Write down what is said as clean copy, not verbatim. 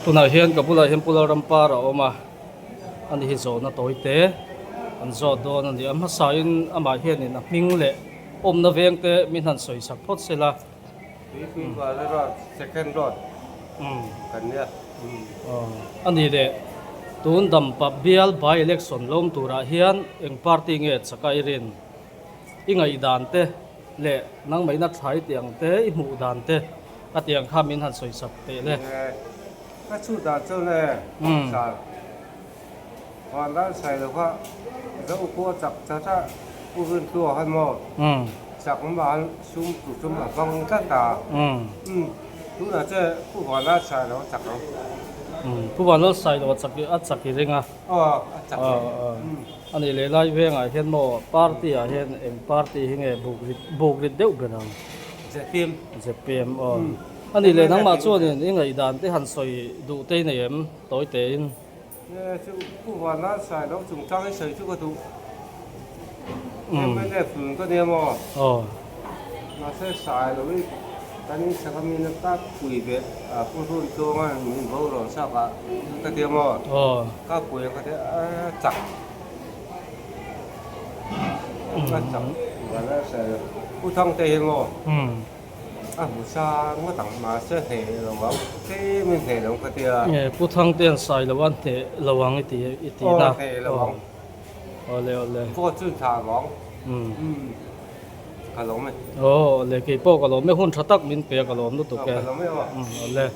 Tunah hian ka bulah hian Pu Lalrampar a awm a, ani hi zawhna tawi te an zawt dawn a ni. A hmasain amah hianin a hming leh awmna veng te min han sawi sak phawt se la. Tuipui Vale Road, Second Road kan nia. A ni leh, tun Dampa bial by election lawm turah hian eng party nge chaka i rin? I ngaihdan te leh nangmahina thlai tih ang te, i hmuh dan te a tih ang kha min han sawi sak teh le. Ka chhut dan chuan e, sir, Vanlal Sailo kha zo pawh a chak chat a, Pu Rinhlua khan maw chak mahal sum tur chu a hmang tlat a, tunah chuan Pu Vanlal Sailo a chak ang. Pu Vanlal Sailo a chak a chak i ring a. Aw a chak e. A nih leh lai vengah hian maw party ah hian eng party hi nge buk rit buk rit deuh ber ang? Zpm. Zpm aw. A nih leh nangmah chuanin i ngaihdan te han sawi duh te i nei em? Tawi tein. Nge chu Pu Vanlal Sailo chungchang hi sawi chu ka duh. MLA hlun ka nia maw? Aw. Mahse Sailo hi kan inchhak a min a ka pui ve a Pu Hlun Tluanga min bo rawn sak a ka tia maw? Aw. Ka pui a ka tia a chak. A chak Vanlal Sailo. Pu Thangte hi maw? A hmu sang ngawt ang mahse hneh lo ang tlem in hneh lo ang ka tia. Nge Pu Thangte an sai lo a hneh lo ang i ti i ti na. Aw hneh lo ang. Awle awle. Vote chu tha vang. Umm ka lawm e. Aw awle keipawh ka lawm e hun tha tak min pe a ka lawm lutuk e. Ka lawm e aw. Umm awle.